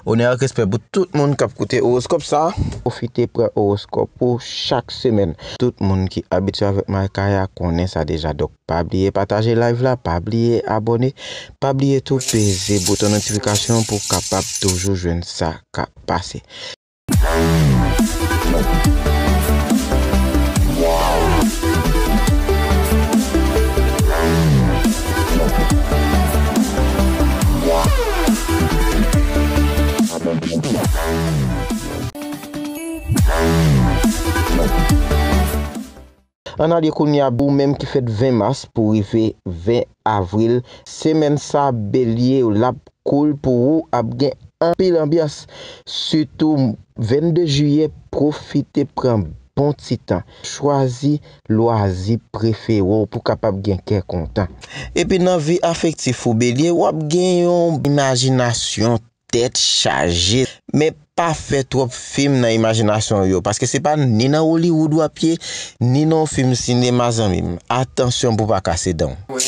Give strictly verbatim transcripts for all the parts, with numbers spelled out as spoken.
Onè ak respè pou tout moun k ap koute owoskòp sa. Pwofite pran owoskòp ou chak semèn. Tout moun ki abitye avèk Makaya konnen sa deja. Donk, pa bliye pataje live la, pa bliye abòne, pa bliye tou peze bouton notifikasyon pou w kapab toujou jwenn sa k ap pase. Ann ale kounye a, ou menm ki fèt ven mas pou rive ven avril, semèn sa, Belye, l ap cool pou ou, ap gen anpil anbyans. Sitou vennde jiyè, pwofite pran bon ti tan. Chwazi lwazi prefere w pou w kapab gen kè kontan. Epi nan vi afektif ou, Belye, w ap gen yon imajinasyon tèt chaje. Men pa fè twòp fim nan imajinasyon w yo, paske se pa ni nan Hollywood w ap ye, ni nan yon fim sinema, zanmi m. Atansyon pou w pa kase dan w.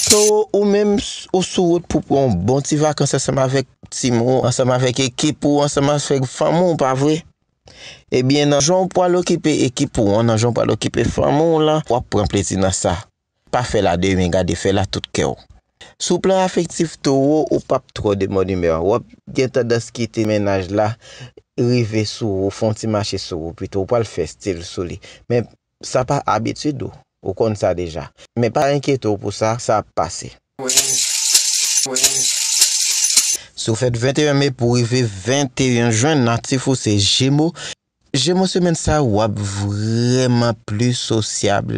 Towo, ou menm, ou sou wout pou pran yon bon ti vakans ansanm avèk timoun ou, ansanm avèk ekip ou, ansanm avèk fanmi w, pa vre? Ebyen, nan jan w pral okipe ekip ou an, nan jan w pral okipe fanmi w lan, w ap pran plezi nan sa. Pa fè l a de men, gade, fè l a tout kè w. Sou plan afektif, Towo, ou p ap twò de mòn imè. W ap gen tandans kite mennaj la rive sou ou, fè yon ti mache sou ou pito, ou pral fè stil sou li. Men sa pa abitid ou, ou konn sa deja. Men pa enkyete w pou sa, sa ap pase. Si w fèt venteyen me pou rive venteyen jen, natif ou se Jemo. Jemo, semèn sa, w ap vrèman pli sosyab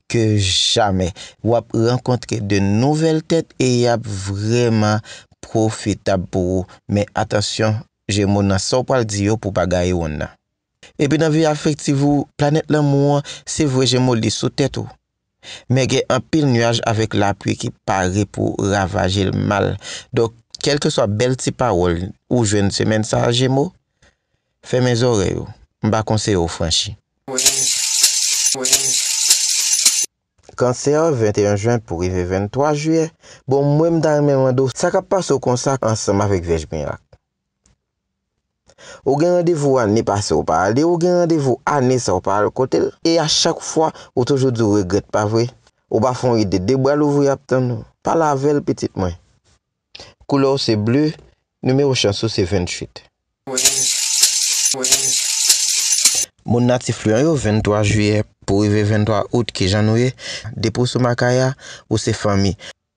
ke jamè. W ap rankontre de nouvèl tèt e y ap vrèman pwofitab pou ou. Men atansyon, Jemo, nan sa w pral di yo pou w pa gaye wonn nan. Epi nan vi afektif ou, planèt lanmou an, se vre, Jemo, li sou tèt ou. Men gen anpil nyaj avèk lapli ki pare pou ravaje l mal. Donk, kèlkeswa bèl ti pawòl ou jwenn semèn sa a, Jemo, fèmen zòrèy ou. M pa konseye w franchi. Kansè, venteyen jen pou rive venntwa jiyè. Bon, mwen, m ta renmen mande w sa k ap pase w konsa ansanm avèk Vyèj Mirak. Ou gen randevou ane pase ou pa ale, ou gen randevou ane sa ou pa al kote l, e a chak fwa ou toujou di ou regrèt, pa vre? Ou pa fè yon ide, de bra louvri ap tann ou. Pale avè l, pitit mwen. Koulè w se ble, nimewo chans ou se venntuit. Moun natif Lyon yo, venntwa jiyè pou rive venntwa out, kijan nou ye? Depi w sou Makaya, ou se fanmi.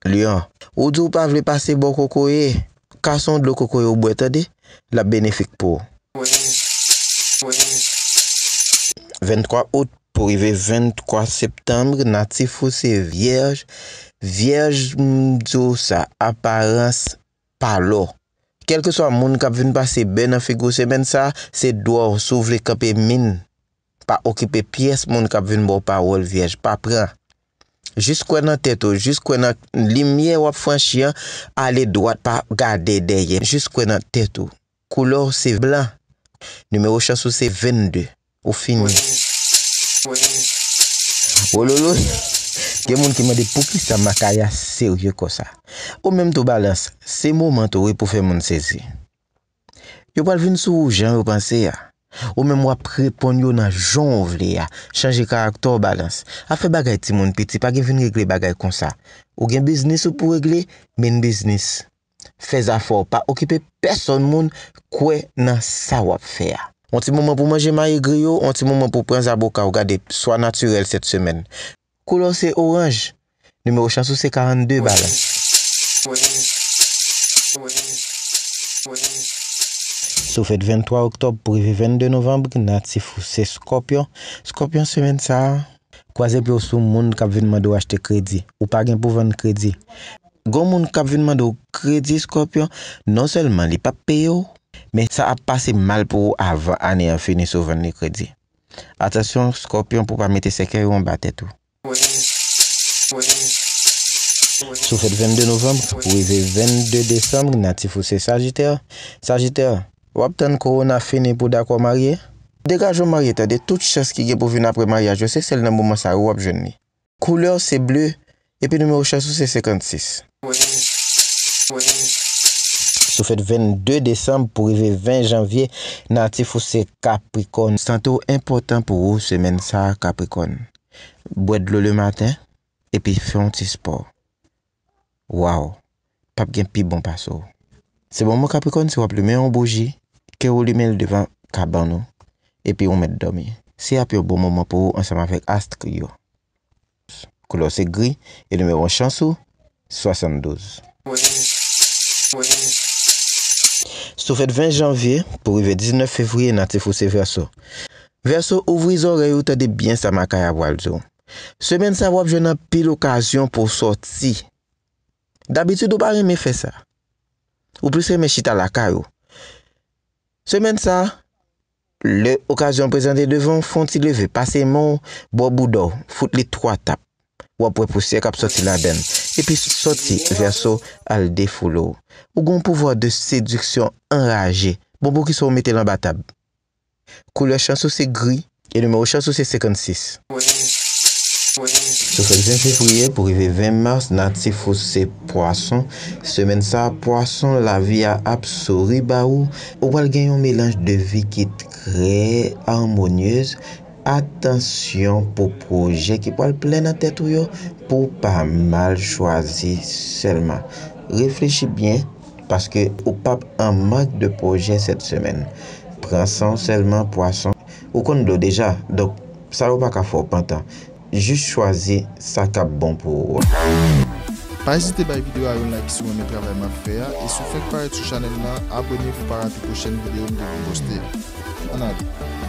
Lyon, ou di w pa vle pase bò kokoye, kase yon dlo kokoye ou bwè, tande, l ap benefik pou ou. Venntwa out pou rive venntwa septanm, natif ou se Vyèj. Vyèj, m di w sa, aparans pa lò. Kèlkeswa moun k ap vin pase bè nan figi w semèn sa a, se dwa w si w vle kanpe min. Pa okipe pyès moun k ap vin ba w pawòl, Vyèj. Pa pran. Jis kwè nan tèt ou, jis kwè nan limyè w ap franchi an, ale dwat, pa gade dèyè. Jis kwè nan tèt ou. Koulè w se blan. Nimewo chans ou se vennde. Ou fini. Wololo. Gen moun ki mande poukisa Makaya serye konsa. Ou menm tou, Balans, se moman tou wi pou fè moun sezi. Yo pral vin sou ou jan yo panse a. Ou menm w ap reponn yo nan jan w vle a. Chanje karaktè w, Balans. Afè bagay timoun piti, pa gen vin regle bagay konsa. Ou gen biznis ou pou regle, men biznis. Fè zafè w, pa okipe pèsòn moun, kwè nan sa w ap fè a. Yon ti moman pou manje mayi griyo, yon ti moman pou pran zaboka w, gade, swa natirèl sèt semèn. Koulè w se oranj. Nimewo chans ou se karannde, Balans. Si w fèt venntwa oktòb pou rive vennde novanm, natif ou se Skòpyon. Skòpyon, semèn sa a, kwaze pye w sou moun k ap vin mande w achte kredi. Ou pa gen pou vann kredi. Gon moun k ap vin mande w kredi, Skòpyon, non sèlman li p ap peye w, men sa ap pase mal pou ou avan ane an fini si w vann li kredi. Atansyon, Skòpyon, pou w pa mete sèkèy ou anba tèt ou. Si w fèt vennde novanm pou rive vennde desanm, natif ou se Sajitè. Sajitè, w ap tann kowona fini pou w dakò marye? Degaje w marye, tande, tout chans ki gen pou vin apre maryaj yo, se sèl nan moman sa yo w ap jwenn li. Koulè w se ble, epi nimewo chans ou se senkannsis. Si w fèt vennde desanm pou rive ven janvye, natif ou se Kaprikòn. Sante w enpòtan pou ou semèn sa a, Kaprikòn. Bwè dlo lematen, epi fè yon ti spò. Waw, p ap gen pi bon pase w. Se bon moman Kaprikòn, si w ap limen yon bouji, ke w limen l devan kabann ou, epi ou mèt dòmi. Se ap yon bon moman pou ou ansanm avèk astr yo. Koulè w se gri, e nimewo chans ou, swasanndouz. Si w fèt ven janvye pou rive diznèf fevriye, natif ou se Vèso. Vèso, ouvri zòrèy ou, tande byen sa makaya pral di w. Semèn sa, w ap jwenn anpil okazyon pou w sòti. Dabitid, ou pa renmen fè sa. Ou plis renmen chita lakay ou. Semèn sa, lè okazyon prezante devan w, fè yon ti leve, pase men w bò bouda w, fout li twa tap. W ap wè pousyè k ap sòti ladan l. Epi sòti, Vèso, al defoule w. Ou gen yon pouvwa de sediksyon anraje. Bon, poukisa w mete l anba tab? Koulè chans ou se gri, e nimewo chans ou se senkannsis. Si w fèt ven fevriye pou rive ven mas, natif ou se Pwason. Semèn sa a, Pwason, lavi a ap souri ba ou. Ou pral gen yon melanj de vi ki trè amonyez. Atansyon pou pwojè ki pral plè nan tèt ou yo, pou w pa mal chwazi sèlman. Reflechi byen, paske ou p ap an mank de pwojè sèt semèn. Pran san w sèlman, Pwason. Ou konn dlo deja, donk sa yo pa ka fè w pantan. Jis chwazi sa k ap bon pou ou a. Pa ezite bay videyo a yon like si w renmen travay m ap fè a, e si w fenk parèt sou chanèl la, abòne pou w pa rate pwochèn videyo m gen pou poste. Ann ale.